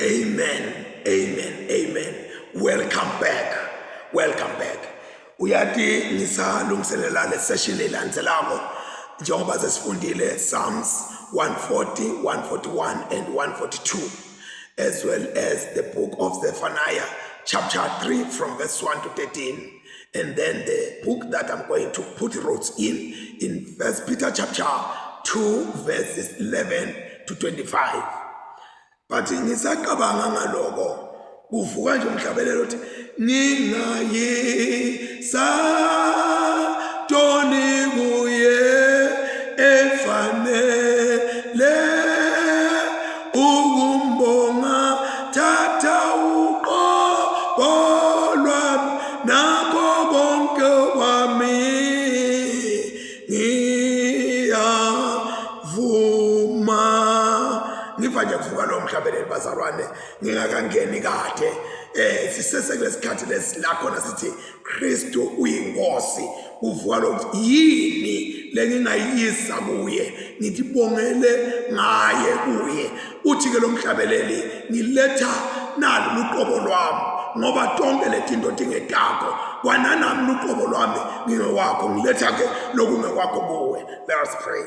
Amen. Amen. Amen. Welcome back. Welcome back. Uyati ngisalungiselela le session elandzelako njengoba sesifundile Psalms 140, 141 and 142 as well as the book of Zephaniah chapter 3 from verse 1 to 13 and then the book that I'm going to put roots in First Peter chapter 2 verses 11 to 25. But ngisacabanga ngaloko kuvuka nje umhlabelelo uthi ngingayisa toni kuye efanele ukumbonga thatha uqobo lwami nakho konke kwami ngiyavuma. Ngiva nje kuvuka lo mhlabeleli bazalwane ngingakangeni kade sisese kulesikhathi lesi la khona sithi Kristu uyinkosi. Kuvuka lokuthi yini lengingayisa kuye ngithi bongele ngaye kuye. Uthi ke lo mhlabeleli ngiletha nalo luqobo lwami ngoba tonke letinto tingetakho kwananami luqobo lwami ngingewakho ngiletha ke lokungekwakho kuwe. Let us pray.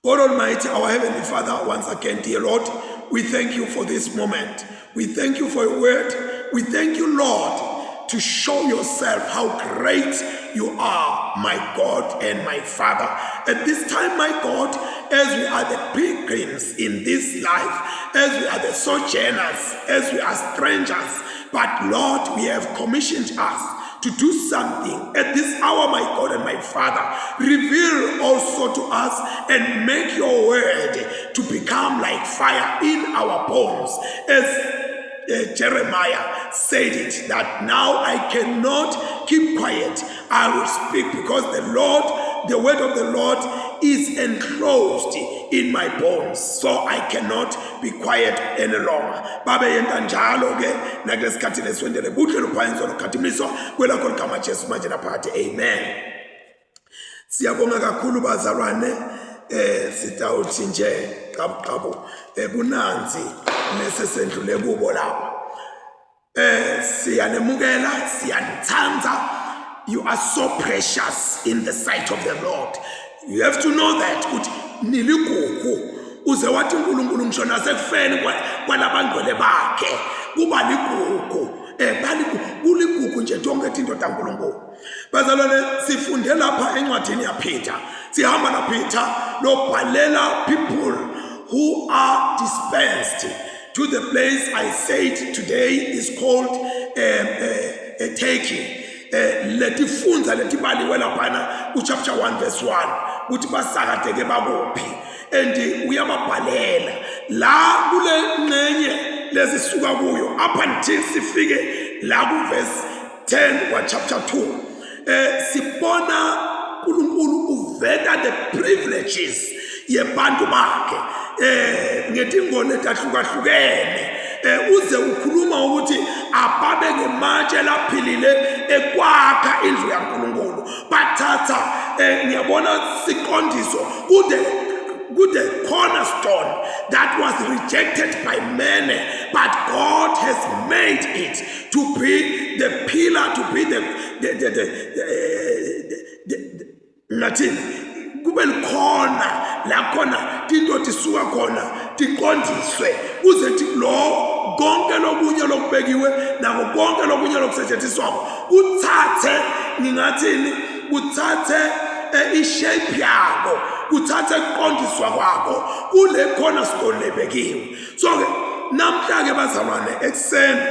God Almighty, our Heavenly Father, once again, dear Lord, we thank you for this moment. We thank you for your word. We thank you, Lord, to show yourself how great you are, my God and my Father. At this time, my God, as we are the pilgrims in this life, as we are the sojourners, as we are strangers, but Lord, we have commissioned us to do something at this hour, my God and my Father. Reveal also to us and make your word to become like fire in our bones. As Jeremiah said it, that now I cannot keep quiet. I will speak because the Lord, the word of the Lord is enclosed in my bones. So I cannot be quiet any longer. Babe yenta njalo ke nakulesikhathi leswendele buhle luphayinswa lokhathimliswa kwelakho ligama Jesu manje naphakade. Amen. Siyabonga kakhulu bazalwane, sitawuthi nje qabu qabu ebunanzi lesesendlule kubo lapha. Siyanemukela, siyanithanda. You are so precious in the sight of the Lord. You have to know that ukuthi niligugu. Uze wathi uNkulunkulu ngisho nasekufeni kwalabangcwele bakhe kuba ligugu. Kuligugu nje tonke izinto kaNkulunkulu. Bazalwane, sifunde lapha encwadini yaPeter. Sihamba na Peter lobhalela people who are dispensed to the place I said today is called Turkey. Letifunza letibaliwe laphana ku chapter 1 verse 1 ukuthi basakadeke bakuphi, and uyababhalela la kule ngxenye lesisuka kuyo up until sifike la ku verse 10 kwa chapter 2. Sibona uNkulunkulu uveta the privileges yebantu bakhe ngetingoni etahlukahlukene. Uze ukhuluma ukuthi ababe ngematshe laphilile ekwakha indlu yaNkulunkulu. Bathatha ngiyabona siqondiso kude the cornerstone that was rejected by many, but God has made it to be the pillar, to be the ngathini kube likhona la khona tinto tisuka khona tiqondiswe kuze thi lo konke lokunye lokubekiwe nako konke lokunye lokusetshenziswako kuthathe, ngingathini, kuthathe ishape yako, kuthathe kuqondiswa kwako kule cornerstone lebekiwe. So ke namhla ke bazalwane ekuseni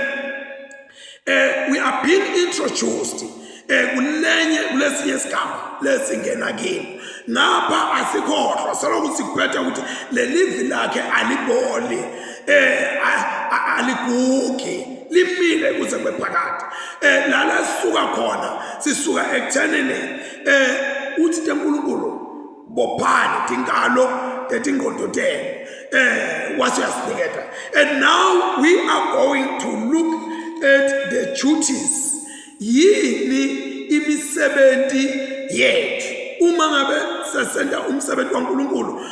we are being introduced kulenye kulesinye isigaba lesingena kini. Ngapha asikhohlwa selokhu sikuphethe ukuthi lelivi lakhe aliboli, aligugi, limile kuze kube phakade. La sisuka khona, sisuka ekuthenini uthi teNkulunkulu bophani tinkalo tetingqondo tenu, wase uyasiniketa. And now we are going to look at the duties, yini imisebenzi yethu uma ngabe sesenta umsebenzi waNkulunkulu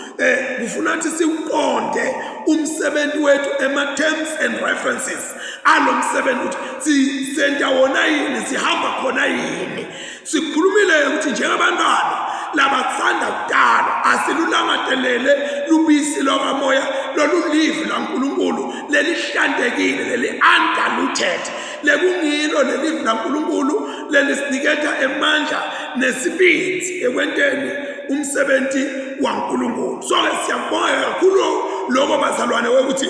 kufuna ukuthi siwuqonde umsebenzi wethu ema terms and references alomsebenzi ukuthi sisenta wona yini, sihamba khona yini. Sikhulumile ukuthi njengabantwana labathanda kudala asilulangatelele lubisi lokamoya lolulivi laNkulunkulu lelihlantekile, leli undiluted, lekungilo lelivi laNkulunkulu lelisiniketa emandla nesibindi ekwenteni umsebenzi waNkulunkulu. So ke siyakubonga kakhulu lokho bazalwane ukuthi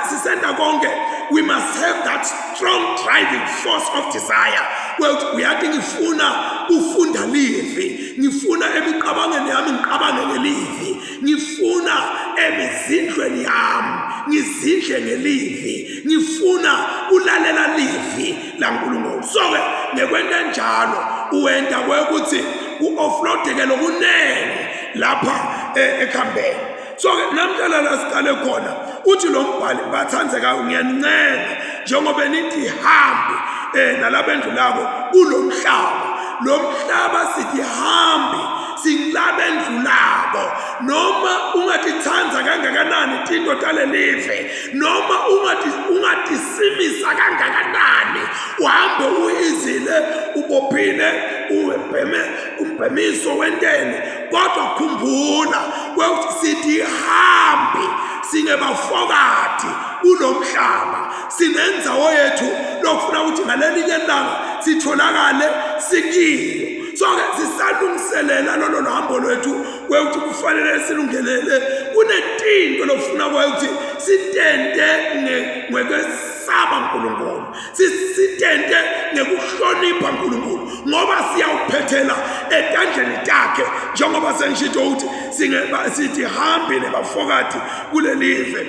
sisenda konke, we must have that strong driving force of desire ukuthi uyathi ngifuna kufunda livi, ngifuna emiqabangeni yami ngiqabange ngelivi, ngifuna emizindlweni yami ngizindle ngelivi, ngifuna kulalela livi laNkulunkulu. So ke ngekwenta njalo uwenta kwekuthi ku-offloadeke lokunene lapha ekhambeni. So ke namhlanje la siqale khona uthi lo mbhali, bathandzekayo, ngiyanincenga njengoba nithi hambi nalabendlu labo kulo mhlaba, lo mhlaba sithi hambi singilabendlu labo, noma ungatithandza kangakanani tinto talelive, noma ungatisimisa kangakanani, uhambe uyizile ubophile ubheme umbhemiso wenteni, kodwa khumbula ukuthi sithi hambi singebafokati kulomhlaba, sinendzawo yethu lokufuna ukuthi ngalelinye ilanga sitholakale sikiyo. So-ke sisalungiselela lolo luhambo lwethu kwekuthi kufanele silungelele, kunetinto lokufuna kwekuthi sitente ngekwesaba uNkulunkulu, sitente ngekuhlonipha uNkulunkulu, ngoba siyawuphethela etandleni takhe, njengoba sengishito ukuthi sithi hambi nebafokati kulelive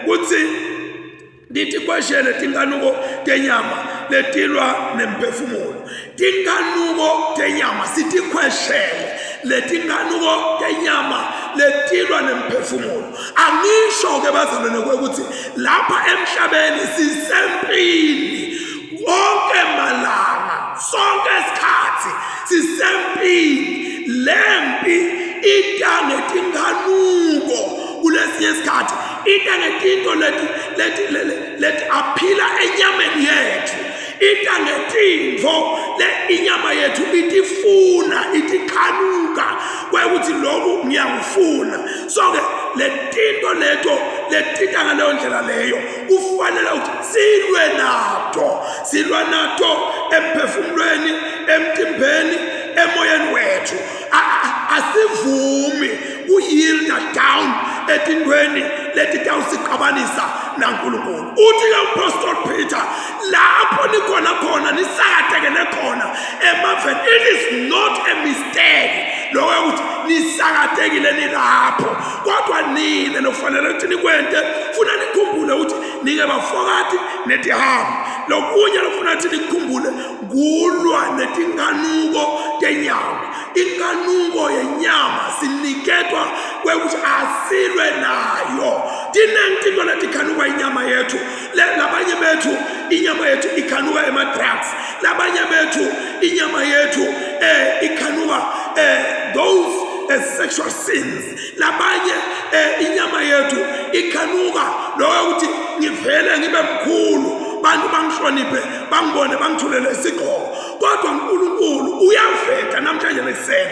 kuthi lithi kweshele tinkanuko tenyama letilwa nemphefumulo. Tinkanuko tenyama sitikhweshele letinkanuko tenyama letilwa nemphefumulo. Angisho ke bazalwane ukuthi lapha emhlabeni sisempini konke malanga, sonke isikhathi sisempini. Lempi ita ngetinkanuko, kulesinye isikhathi ita ngetinto leti leti leti aphila enyameni yethu, ita ngetintfo le inyama yethu itifuna, itikhanuka kwekuthi lokhu ngiyakufuna. So ke letinto leto letita ngaleyo ndlela leyo kufanele ukuthi silwe nato, silwa nato emphefumulweni, emtimbeni, emoyeni wethu. Asivumi kuyilda down etintweni letitawusiqabanisa naNkulunkulu. Uthi ke uPastor Peter, lapho nikhona khona nisakatekele khona emaveni, it is not a mistake lokho ukuthi nisakatekile nilapho, kodwa nine lokufanele ukuthi nikwente, funa nikhumbule ukuthi ningebafokati netihambi. Lokunye lokufuna ukuthi nikukhumbule kulwa netinkanuko tenyama. Inkanuko yenyama siniketwa kwekuthi asilwe nayo. Tinengi tinto letikhanuka inyama yethu. Labanye bethu inyama yethu ikhanuka ema-drugs, labanye bethu inyama yethu ikhanuka those sexual sins, labanye inyama yethu ikhanuka lokho ukuthi ngivele ngibe mkhulu, bantu bangihloniphe, bangibone, bangithulele isigqoko. Kodwa uNkulunkulu uyaveta namhlanje nekuseni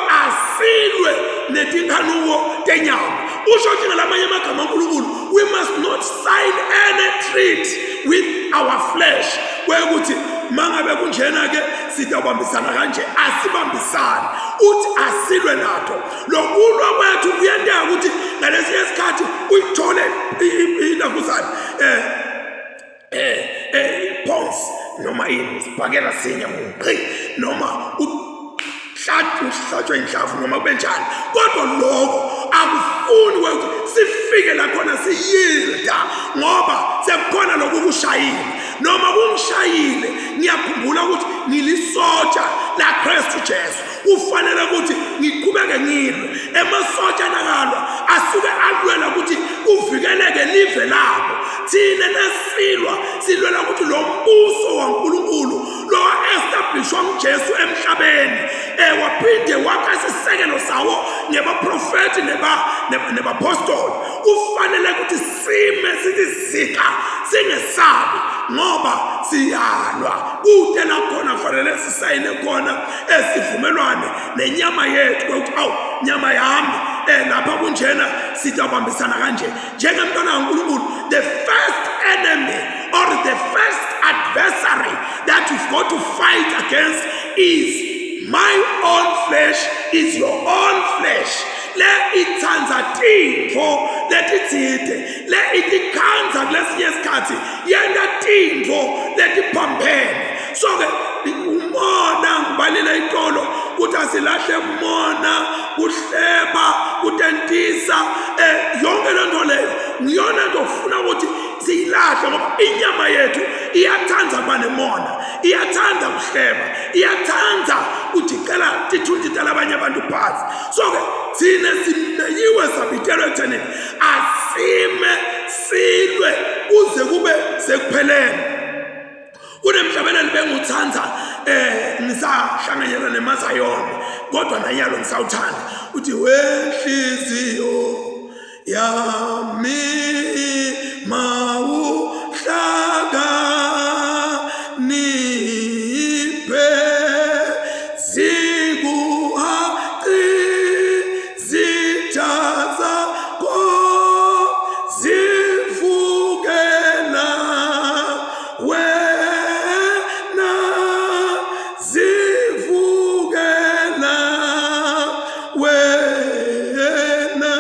asilwe netinkanuko tenyama. Usho ukuthi ngalamanye amagama uNkulunkulu, we must not sign any treaty with our flesh, kwekuthi mangabe kunjena ke sitawubambisana kanje. Asibambisane, uthi asilwe nato. Lokulwa kwethu kuyenteka ukuthi ngalesinye isikhathi uyithole ilakuzana pons noma yini sibhakela sinye ngqi, noma uhlatshwe inhlavu noma kube njani, kodwa lokho akufuni ukuthi sifike la khona siyilda, ngoba sekukhona lokhu kushayile noma kungishayile. Ngiyakhumbula ukuthi ngilisotsha la Kristu Jesu, kufanele ukuthi ngiqhubeke ngilwe. Emasotsha nakalwa asuke alwela ukuthi kuvikeleke live labo. Thina nasilwa silwela ukuthi lo mbuso waNkulunkulu lo establishwa nguJesu emhlabeni waphinde Waphinde wakha isisekelo sawo ngebaprofeti nebapostoli. Kufanele ukuthi sime sithi sika singesabi ngoba siyalwa. Kude la khona fanele sisayine khona esivumelwane nenyama yethu ukuthi awu nyama yami lapha kunjena sitawubambisana kanje. Njengemntwana kaNkulunkulu, the first enemy or the first adversary that you've got to fight against is my own flesh, is your own flesh. Le ithanda tintfo letitsite, le itikhandza kulesinye isikhathi yenta tintfo letiphambene. So ke umona ngibalile itolo ukuthi asilahle umona, kuhleba, kutentisa, yonke lento leyo ngiyona nto ufuna ukuthi siyilahle ngoba inyama yethu iyathanda kuba nemona, iyathanda kuhleba, iyathanda kujicela tithunti talabanye abantu phansi. So ke thina simeyiwe sabitelwa ekuthenini asime silwe kuze kube sekupheleni. Kunemhlabeleli benguthanda ngisahlanganyela nemaZayoni kodwa nanyalo ngisawuthanda, uthi wenhliziyo yami mawuhlakaniphe zikuhaqi zitha zakho zivukela wena, zivukela wena,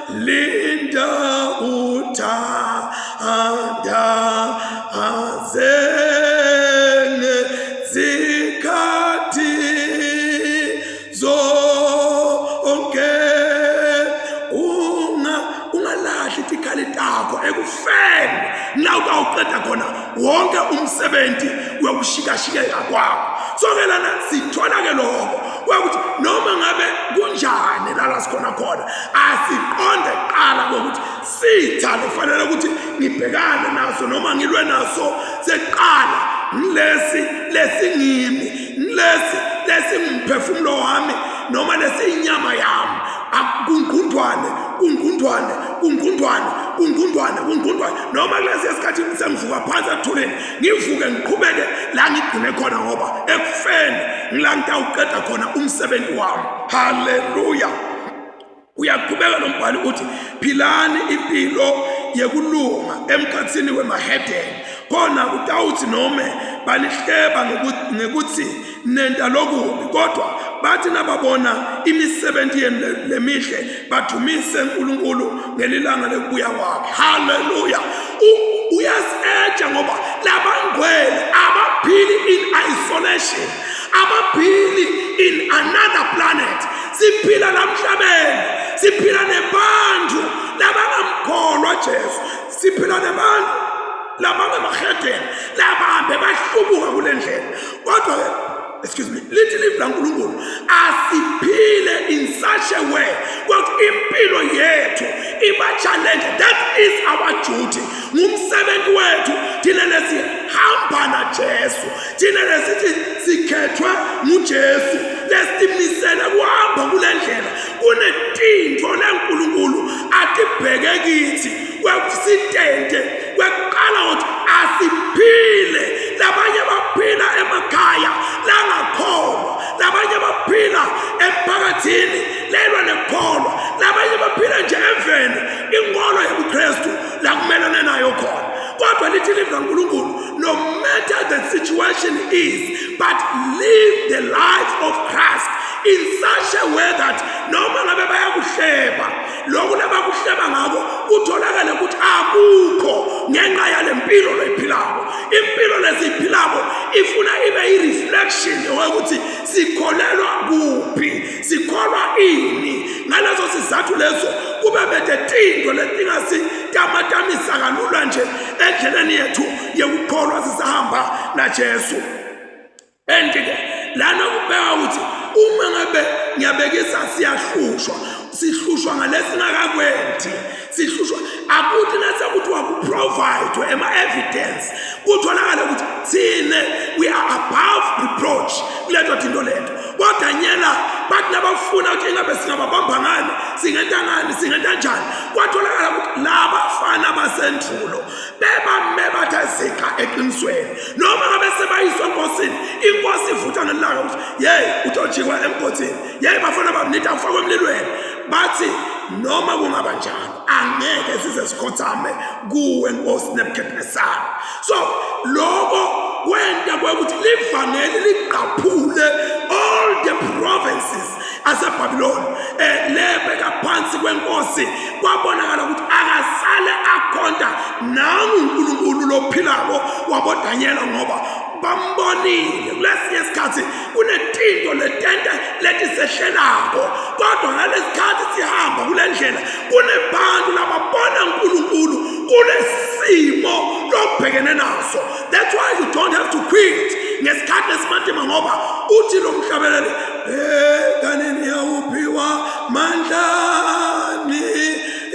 linda uthanda azenge zikhathi zonke. Ungalahli tikhali takho ekufeni la utawuqeda khona wonke umsebenzi wekushikashikeka kwakho. So ke lana sithola ke lokho kwakuthi noma ngabe kunjani lala sikhona khona, asiqonde kuqala kokuthi sitha kufanele ukuthi ngibhekane naso noma ngilwe naso seqala ngilesi lesingimi, ngilesi lesingumphefumulo wami noma lesiyinyama yami. Akungqundwane, kungqundwane, kungqundwane, kungqundwane, kungqundwane. Noma kulesi sikhathi sengivuka phansi ekuthuleni, ngivuke ngiqhubeke la ngigcine khona ngoba ekufeni ngila ngitawuqeda khona umsebenzi wami. Haleluya. Uyaqhubeka lo mbhali uthi philani impilo yekulunga emkhathini wemahedeni, khona kutawuthi nome banihleba ngekuthi nenta lokubi, kodwa bathi nababona imisebenzi yenu lemihle badumise uNkulunkulu ngelilanga lekubuya kwakhe. Haleluya. Uyasi-eja ngoba labangcwele abaphili in isolation, abaphili in another planet. Siphila lamhlabeni, siphila nebantu labangamkholwa Jesu, siphila nebantu labangamahedeni labahambe bahlubuka kule ndlela. Kodwa ke excuse me, lithi livi laNkulunkulu asiphile in such a way ukuthi impilo yethu iba challenge. That is our duty, ngumsebenzi wethu thina lesihamba na Jesu, thina lesithi sikhethwe nguJesu, lesitimisele kuhamba kule ndlela. Kunetintfo leNkulunkulu atibheke kithi kwesitente kwekuqala ukuthi asiphile. Labanye baphila emakhaya langakholwa, labanye baphila emphakathini lelwa nekukholwa, labanye baphila nje eveni inkolo yobuKristu la kumelene nayo khona. Kodwa lithi livi laNkulunkulu, no matter the situation is, but live the life of Christ in such a way that noma ngabe bayakuhleba, lokhu labakuhleba ngako kutholakale ukuthi akukho ngenxa yale mpilo loyiphilako. Impilo lesiyiphilako ifuna ibe i-reflection yokuthi sikholelwa kuphi, sikholwa ini. Ngaleso sizathu leso kube bede tinto letingasitamatamisa kalula nje endleleni yethu yekukholwa sisahamba naJesu. And ke lana kubeka ukuthi uma ngabe ngiyabekisa siyahlushwa, sihlushwa ngalesingakakwenti, sihlushwa akuthi nasekuthiwa kuprovide ema-evidence kutholakale ukuthi thine we are above reproach kuleto tinto leto. BoDanyela bathi nabafuna ukuthi ingabe singababamba ngani, singenta ngani, singenta njani, kwatholakala ukuthi labafana basendulo bebame bathe zika eqinisweni. Noma ngabe sebayiswa enkosini, inkosi ivutha ngelaka ukuthi yeyi utojikwa emgodini, yeyi bafana bamnita ufakwe emlilweni. Bathi noma kungaba njalo angeke size sikhothame kuwe nkosi Nebuchadnezzar. So lokho kwenta kwekuthi livangeli liqaphule all the provinces aseBhabhiloni, lebeka phansi kwenkosi. Kwabonakala ukuthi akasale akhonta nangu uNkulunkulu lophilako waboDanyela, ngoba bambonile. Kulesinye isikhathi kunetinto letente letisehlelako, kodwa ngalesikhathi sihamba kule ndlela kunebantu lababona uNkulunkulu kulesimo lobhekene naso. That's why you don't have to quit ngesikhathi lesimatima, ngoba uthi lo mhlabeleli, bhekanini yawuphiwa mandlani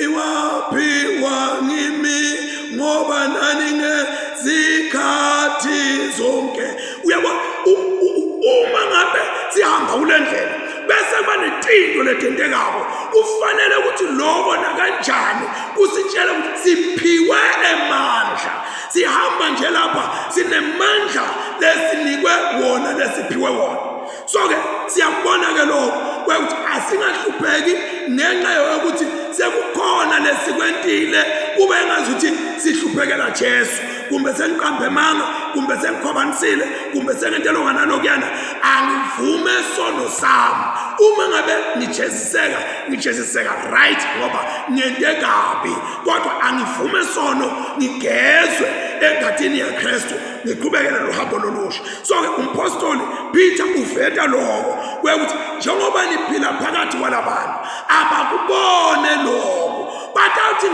iwaphiwa ngimi ngoba nani ngezikhathi zonke. Uyabona, uma ngabe sihamba kule ndlela bese kuba netinto letentekako, kufanele ukuthi lokho nakanjani kusitshela ukuthi siphiwe emandla. Sihamba nje lapha sinemandla lesinikwe wona, lesiphiwe wona. So-ke siyakubona-ke lokho kwekuthi asingahlupheki ngenxa yokuthi sekukhona lesikwentile, kube engazuthi sihluphekela Jesu, kumbe sengiqambe emanga, kumbe sengikhwabanisile, kumbe sengentelo nganalokuyana. Angivume sono sami. Uma ngabe ngijeziseka, ngijeziseka right, ngoba ngente kabi, kodwa angivume sono, ngigezwe engadini yaKristu, ngiqhubekele nohambo lolusha. So-ke umpostoli Peter uveta lokho kwekuthi njengoba niphila phakathi kwalabantu abakubone lokho, batawuthi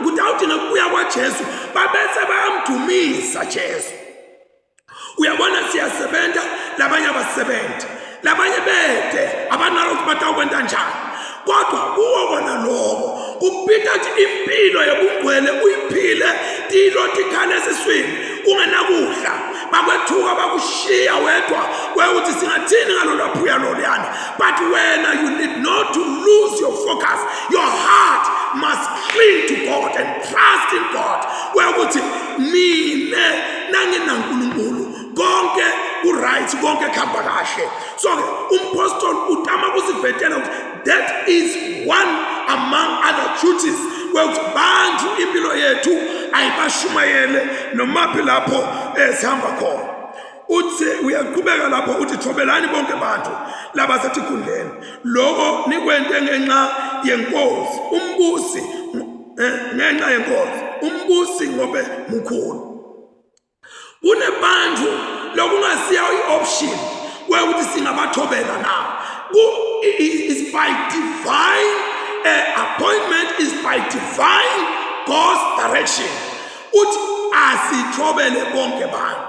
kutawuthi ngekubuya kwaJesu babese bayamdumisa Jesu. Uyabona, siyasebenza, labanye abasebenzi, labanye bede abanalo ukuthi batawukwenta njani, kodwa kuwo kona lokho kuPeter athi impilo yobungcwele uyiphile tilo tikhala esiswini ungenakudla, bakwethuka bakushiya wedwa kwekuthi singathini ngalolwaphuya loluyana. But wena you need not to lose your focus. Your heart must cling to God and trust in God, kwekuthi mine nanginaNkulunkulu konke ku-right, konke kuhamba kahle. So-ke umpostoli utama kusivetela ukuthi that is one among other duties kwekuthi bantu impilo yethu ayibashumayele nomaphi lapho esihamba khona. Uthi uyaqhubeka lapho uthi thobelani bonke bantu labasetikhundleni, lokho nikwente ngenxa yenkosi umbusi, ngenxa yenkosi umbusi, ngobe mkhulu. Kunebantu lokungasiya i-option kwekuthi singabathobela na. Is by divine appointment, is by divine God's direction. Uthi asithobele bonke bantu,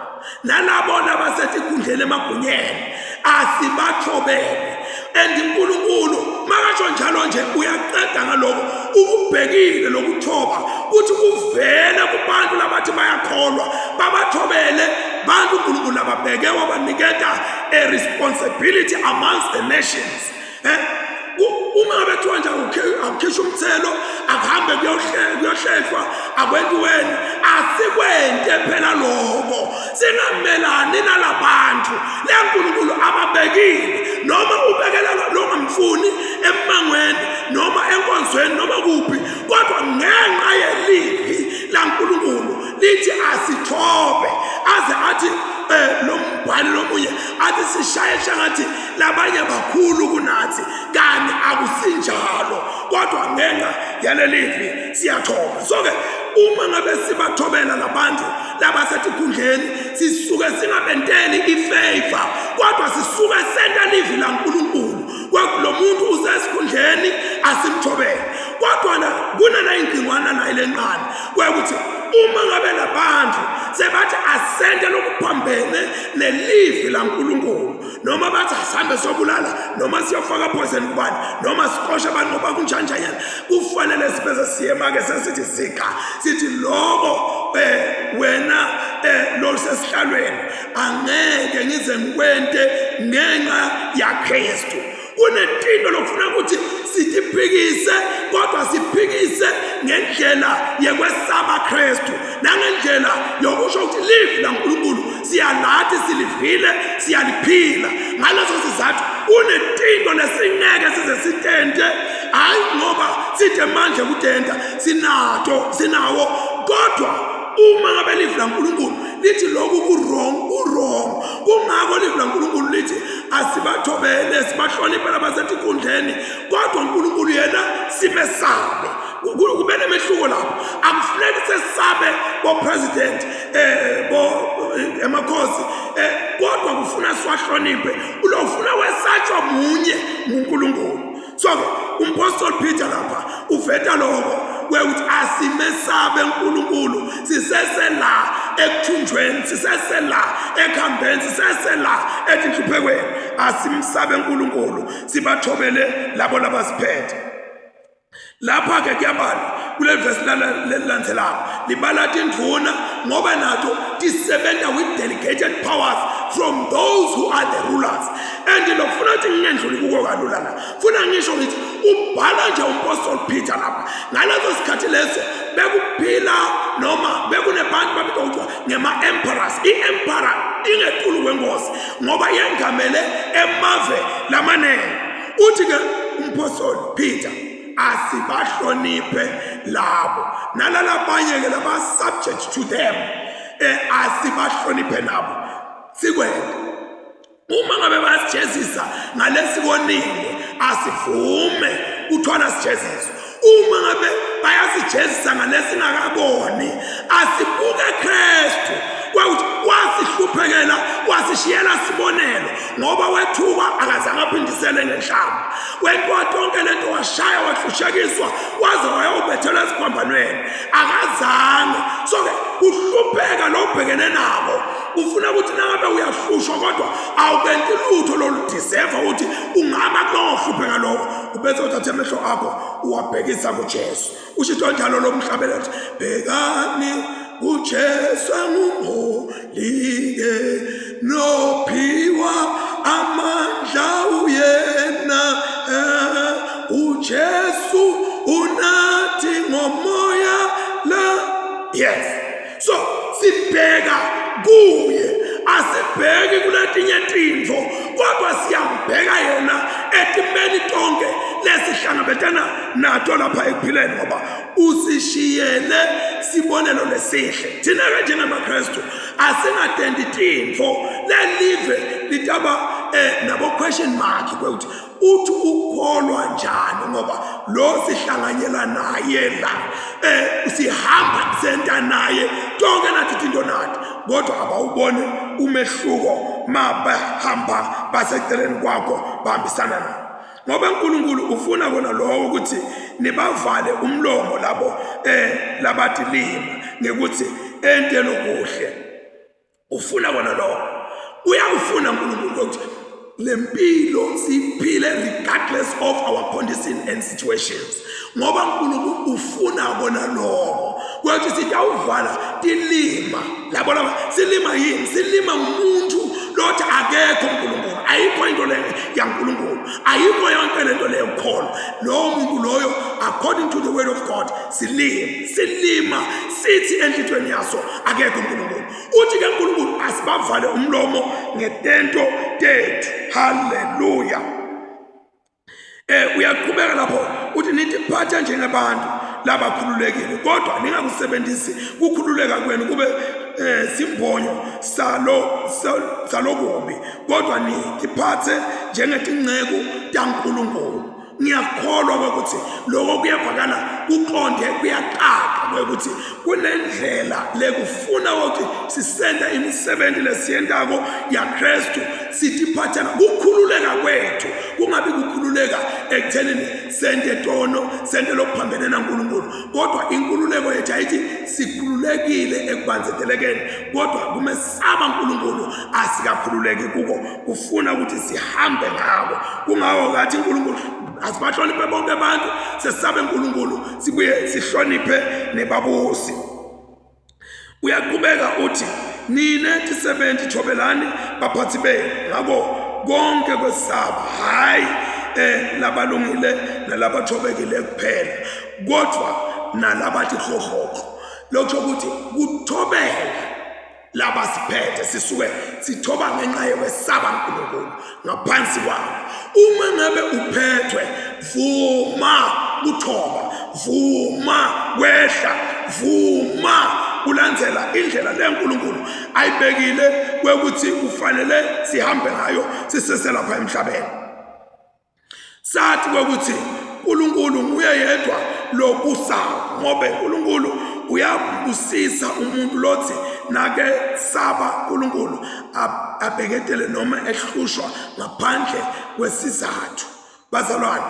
nalabo labasetikhundleni emagunyeni asibathobele. And uNkulunkulu makasho njalo nje uyaqeda ngaloko, ukubhekile lokuthoba kuthi kuvele kubantu labathi bayakholwa, babathobele bantu uNkulunkulu lababheke wabaniketa a responsibility amongst the nations. Uma ngabe kuthiwa nje akukhishwa umthelo, akuhambe kuyohlehlwa, akwentiweni, asikwente phela lokho, singamelani nalabantu le nkulunkulu ababekile. Noma ubekela longamfuni emmangweni noma enkonzweni noma kuphi, kodwa ngenxa yelivi laNkulunkulu lithi asithobe, aze athi lo mbhali lomunye athi sishaye shangathi labanye bakhulu kunathi, kani akusinjalo, kodwa ngenxa yalelivi siyathoba. So-ke uma ngabe sibathobela labantu labasetikhundleni, sisuke singabenteli ifavor, kodwa sisuke senta livi laNkulunkulu. Lo muntu usesikhundleni, asimthobele. Kodwa na kunana ingcingwana naye lencane kwekuthi uma ngabe labantu sebathi asente lokuphambene nelivi laNkulunkulu, noma bathi asihambe siyobulala, noma siyofaka poison kubani, noma siqoshe abantu ngoba kunjanjanyana, kufanele sibese siyema-ke sesithi zika, sithi loko wena lolusesihlalweni angeke ngize ngikwente ngenxa yaKristu. Kunetinto lokufuna ukuthi sitiphikise, kodwa siphikise ngendlela yekwesaba Kristu nangendlela yokusho ukuthi livi laNkulunkulu siyalathi, silivile, siyaliphila. Ngaleso sizathu kunetinto lesingeke size sitente, hayi ngoba sithe manje kutenta sinato, sinawo, kodwa uma ngabe livi laNkulunkulu lithi lokhu ku-wrong, ku-wrong. Kungakho livi laNkulunkulu lithi asibathobele, sibahloniphe labasetikhundleni, kodwa uNkulunkulu yena simesabe. Kube nemehluko lapho. Akufuneki sesabe bo-president, bo emakhosi, kodwa kufuna siwahloniphe. Ulofuna wesatshwa munye nguNkulunkulu. So ke umpostoli Peter lapha uveta lokho kwekuthi asimesabe uNkulunkulu, sisese la ekuthunjweni, sisese la ekuhambeni, sisese la etinhluphekweni. Asimsabe uNkulunkulu, sibathobele labo labasiphethe. Lapha ke kuyabalwa kule verse lelilandzelako, libala tindvuna ngoba nato tisebenta with delegated powers from those who are the rulers. And lokufuna ukuthi ngingendluli kuko kalula la, funa ngisho ngithi ubhala nje umpostoli Peter lapha ngaleso sikhathi leso bekuphila noma bekunebantu babitwa kuthiwa ngema-emperors. I-emperor ingetulu kwenkosi ngoba yengamele emave lamaningi. Uthi-ke umpostoli Peter asibahloniphe labo nalalabanye-ke laba-subject to them, asibahloniphe nabo, sikwente. Uma ngabe bayasijezisa ngalesikonile, asivume kuthwala sijeziso. Uma ngabe bayasijezisa ngalesingakaboni, asibuke Kristu kwekuthi wasihluphekela, wasishiyela sibonelo, ngoba wethuka akazange aphindisele ngenhlamba. Wentiwa tonke lento, washaya, wahlushekiswa, waze wayobethelwa esiphambanweni, akazange. So-ke kuhlupheka lo ubhekene nako kufuna ukuthi nangabe uyahlushwa kodwa awukenti lutho loludiseva ukuthi ungaba kulowo hlupheka lokho, ubese uthatha amehlo akho uwabhekisa kuJesu. Usho njalo lo mhlabelelo, bhekani kuJesu angumholi-ke nophiwa amandla uyena, uJesu unathi ngomoya la. Yes, so sibheka kuye, asibheki kuletinye tintfo, kodwa siyambheka yena etimeni tonke lesihlangabetana nato lapha ekuphileni, ngoba usishiyele sibonelo lesihle. Thina-ke njengemaKristu asingatendi tintfo lelive litaba nabo question mark kwekuthi uthi ukholwa njani, ngoba lo sihlanganyela naye la, sihamba senta naye tonke nathi tinto nathi, kodwa abawubone umehluko mabahamba baseceleni kwakho bahambisana nawe. Ngoba uNkulunkulu ufuna kona lokho ukuthi nibavale umlomo labo labathi lima ngekuthi ente lokuhle. Ufuna kona lokho, uyakufuna uNkulunkulu ukuthi lempilo siyiphile regardless of our condition and situations, ngoba uNkulunkulu ufuna kona lokho ukuthi sitawuvala tilima labo laba. Silima yini? Silima ngumuntu lothi akekho uNkulunkulu, ayikho into leyo yaNkulunkulu, ayikho yonke lento leyo kukholwa lowo muntu loyo according to the word of God. Silima, silima sithi enhlitweni yaso akekho uNkulunkulu. Uthi ke uNkulunkulu asibavale umlomo ngetento tethu. Haleluya. Uyaqhubeka lapho uthi nitiphathe njengabantu labakhululekile, kodwa ningakusebenzisi kukhululeka kwenu kube simbonyo salo salokubi, kodwa nitiphathe njengetinceku taNkulunkulu. Ngiyakholwa ukuthi lokho kuyavakala, kuqonde, kuyacaca ukuthi kunendlela lekufuna ukuthi sisenta imisebenzi lesiyentako yaKristu, sitiphathela kukhululeka kwethu kungabi kukhululeka ekuthenini sente tono, sente lokuphambene naNkulunkulu, kodwa inkululeko yethu ayithi sikhululekile ekubandzetelekeni, kodwa kumesaba uNkulunkulu asikakhululeki kuko, kufuna ukuthi sihambe ngako. Kungako kathi uNkulunkulu asibahloniphe bonke abantu, sesabe uNkulunkulu, sibuye sihloniphe nebabusi. Uyaqhubeka uthi nine tisebenzi thobelani baphathi benu ngako konke kwesaba hayi eh labalungile nalabathobekile kuphela kodwa nalabathi hlohloko lokho ukuthi kuthobela laba siphethe sisuke sithoba ngenxa yokwesaba uNkulunkulu ngaphansi kwawo uma ngabe uphethwe vuma kuthoba vuma kwehla vuma kulandzela indlela leNkulunkulu ayibekile kwekuthi kufanele sihambe ngayo siseselapha emhlabeni. Sathi kwekuthi uNkulunkulu nguye yedwa lobusayo ngoba uNkulunkulu uyabusisa umuntu lothi nake saba uNkulunkulu abheketele noma ehlushwa ngaphandle kwesizathu. Bazalwane,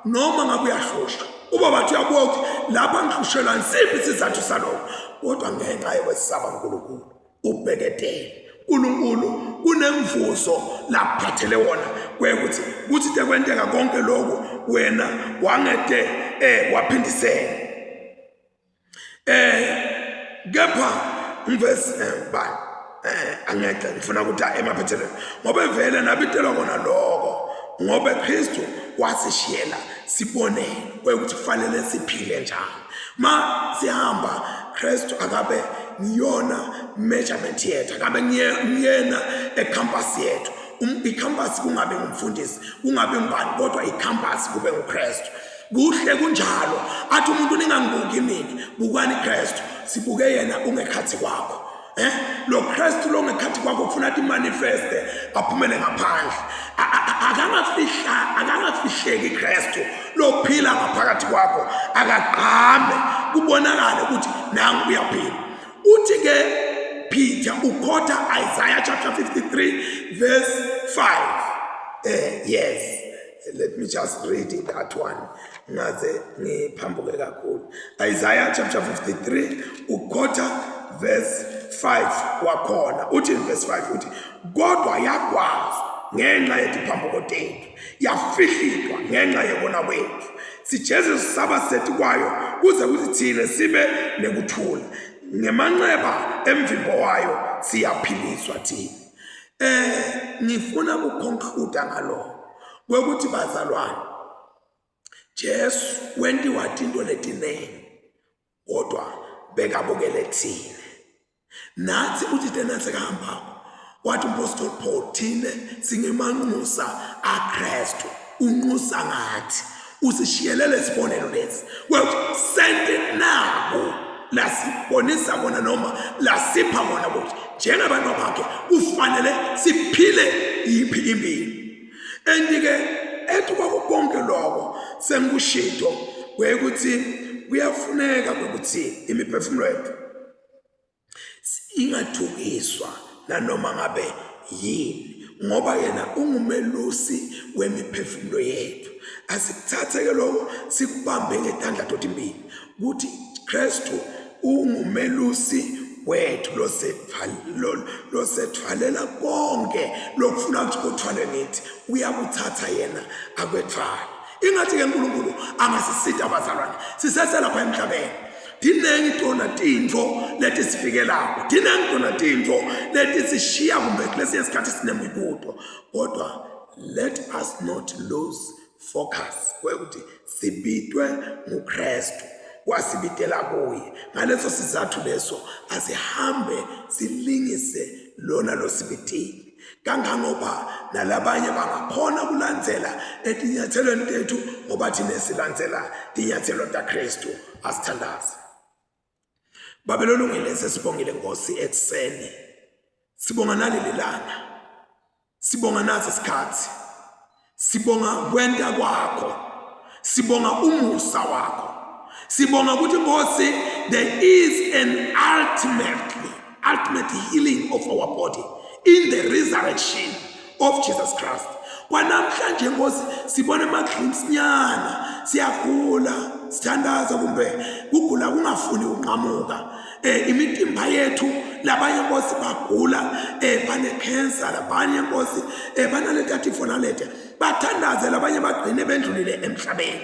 noma ngabe uyahlushwa uba bathi uyabuka ukuthi lapha ngihlushelwa nsiphi isizathu salokho, kodwa ngenxa yokwesaba uNkulunkulu ubheketele uNkulunkulu kunemvuzo laphathele wona kwekuthi kuthi tekwenteka konke lokhu wena wangete eh waphindisela eh kepha ngivesi eh, bani eh angeke ngifuna ukuthi emaphethelweni ngoba vele nabitelwa kona lokho ngoba Kristu wasishiyela sibonelo kwekuthi kufanele siphile njani. Ma sihamba Kristu akabe ngiyona measurement yethu, akabe ngiyena ecampus yethu. Um, icampus kungabe ngumfundisi, kungabe ngubani kodwa icampus kube nguKristu. Kuhle kunjalo. Athi umuntu ningangibuki mina, bukani Kristu. Sibuke yena ungekhathi kwakho. Eh lo Kristu lo ngekhathi kwakho ufuna athi manifeste aphumele ngaphandle. Akangafihla akangafihleki Kristu lophila ngaphakathi kwakho akagqame kubonakale ukuthi nangu uyaphila. Uthi ke Peter ukhotha Isaiah chapter 53 verse 5. Eh yes. Let me just read that one. Ngaze ngiphambuke kakhulu. Isaiah chapter 53 ukhotha verse 5 wakhona. Uthi verse 5 uthi kodwa yagwazwa ngenxa yetiphambuko tethu yafihlitwa ngenxa yekona kwethu sijeze sisaba sethi kwayo kuze kuthi thina sibe nekuthula ngemanxeba emvimbo wayo siyaphiliswa thina. Eh ngifuna ukuconclude ngalokho kwekuthi bazalwane Jesu wentiwa tinto letinengi kodwa bekabukele thina. Nathi uthi tena sekahambako wathi umpostoli Paul thina singemanxusa aKristu unxusa ngathi usishiyele lesibonelo lesi kwekuthi sente nabo lasibonisa kona noma lasipha kona ukuthi njengabantu bakhe kufanele siphile yiphi impilo. And-ke ethi kwakukonke lokho sengikushito kwekuthi kuyafuneka ukuthi imiphefumulo yethu ingathukiswa nanoma ngabe yini ngoba yena ungumelusi wemiphefumulo yethu. Asikuthathe ke lokho sikubambe ngetandla totimbili ukuthi Kristu ungumelusi wethu losethwalela konke lokufuna ukuthi kuthwale ngithi uyakuthatha yena akwethwale. Ingathi-ke uNkulunkulu angasisita abazalwane siseselapha emhlabeni. Tinengi tona tintfo letisifikelako, tinengi tona tintfo letisishiya kumbe kulesinye isikhathi sinemibuto, kodwa let us not lose focus kwekuthi sibitwe nguKristu wasibitela kuye. Ngaleso sizathu leso asihambe silingise lona losibitile kangangoba nalabanye bangakhona kulandzela etinyathelweni tethu ngoba thina silandzela tinyathelo taKristu. Asithandaze. Babe lolungile sesibongile Nkosi ekuseni. Sibonga naleli langa. Sibonga nathi isikhathi. Sibonga kwenta kwakho. Sibonga umusa wakho. Sibonga ukuthi Nkosi there is an ultimate healing of our body in the resurrection of Jesus Christ. Kwanamhlanje Nkosi sibona ama-glimpse nyana siyagula sithandaza kumbe kugula kungafuni ukunqamuka eh imitimba yethu labanye Nkosi bagula eh bane cancer labanye Nkosi eh banaleta tifo naleta bathandaze labanye bagcine bendlulile emhlabeni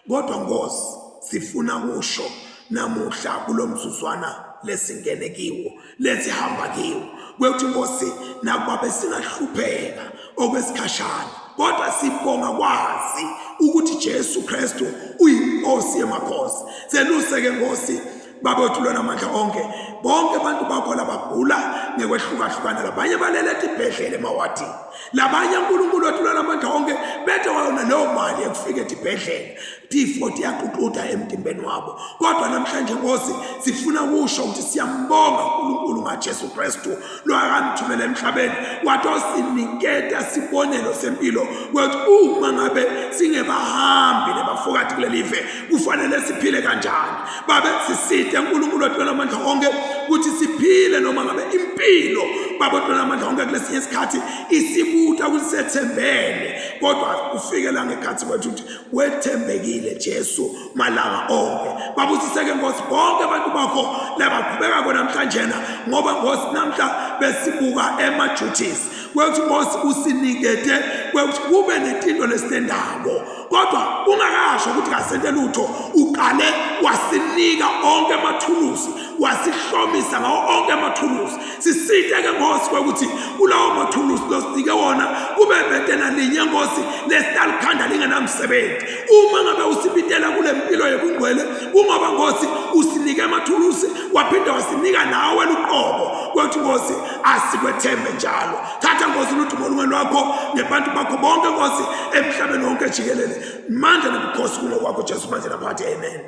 kodwa Nkosi sifuna kusho namuhla kulomzuzwana. lesingene kiwo lesihamba kiwo kwekuthi Nkosi nakuba besingahlupheka okwesikhashana kodwa sibonga kwazi ukuthi Jesu Kristu uyinkosi yemakhosi seluse ke Nkosi Baba wethu lona amandla onke bonke abantu bakho labagula ngekwehlukahlukana labanye balele etibhedlela emawadini labanye uNkulunkulu wethu lona amandla onke bethe wayona leyo mali ekufika etibhedlela tifo tiyaququda emtimbeni wabo kodwa namhlanje Nkosi sifuna kusho ukuthi siyambonga uNkulunkulu ngaJesu Kristu lo akamthumela emhlabeni wathi osiniketa sibonelo sempilo kwethu uma ngabe singebahambi nebafokati kuleli live kufanele siphile kanjani babe siside uNkulunkulu wethu namandla onke ukuthi siphile noma ngabe impilo baba wethu namandla onke kulesinye isikhathi isibuta ukuthi sethembele kodwa kufike la ngekhathi kwethu ukuthi wethembekile Jesu malanga onke babusiseke Nkosi bonke abantu bakho labaqhubeka kona namhlanje ngoba Nkosi namhla besibuka ema duties kwethu Nkosi usinikete kwethu kube netinto lesitendako kodwa ungakasho ukuthi kasente lutho uqale wasinika onke amathuluzi wasihlomisa ngawo onke amathuluzi sisite ke Nkosi kwekuthi kulawo mathuluzi losinike wona kube bete nalinye Nkosi lesitalikhanda lingenamsebenzi uma ngabe usibitela kule mpilo yobungcwele kungoba Nkosi usinike amathuluzi waphinde wasinika nawe luqobo kwethu Nkosi asikwethembe njalo thatha Nkosi ludumo olunge lwakho ngebantu bakho bonke Nkosi emhlabeni wonke jikelele mandla nobukhosi kungokwakho Jesu manje naphakathi amen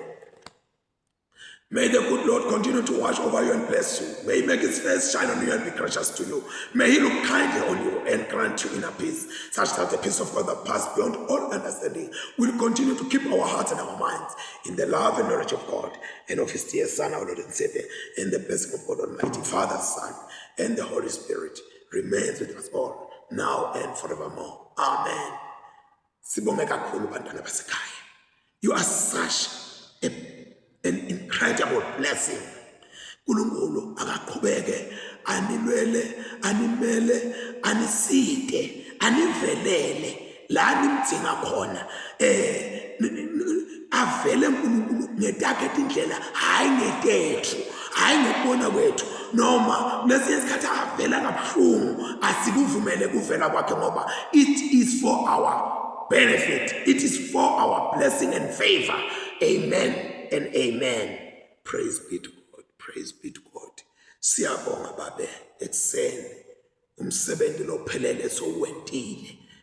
May the good Lord continue to watch over you and bless you. May he make his face shine on you and be gracious to you. May he look kindly on you and grant you inner peace, such that the peace of God that passes beyond all understanding will continue to keep our hearts and our minds in the love and knowledge of God and of his dear Son, our Lord and Savior, and the blessing of God Almighty, Father, Son, and the Holy Spirit remains with us all now and forevermore. Amen. Sibonge kakhulu bantwana basekhaya. You are such a, an incredible blessing. uNkulunkulu akaqhubeke anilwele animele aniside anivelele la nimdzinga khona eh avele uNkulunkulu ngetakhe tindlela hayi ngetethu hayi ngokubona kwethu noma kulesinye isikhathi avela kabuhlungu asikuvumele kuvela kwakhe ngoba it is for our benefit it is for our blessing and favor amen and amen praise be to God praise be to God siyabonga babe ekuseni umsebenzi lophelele sowentile.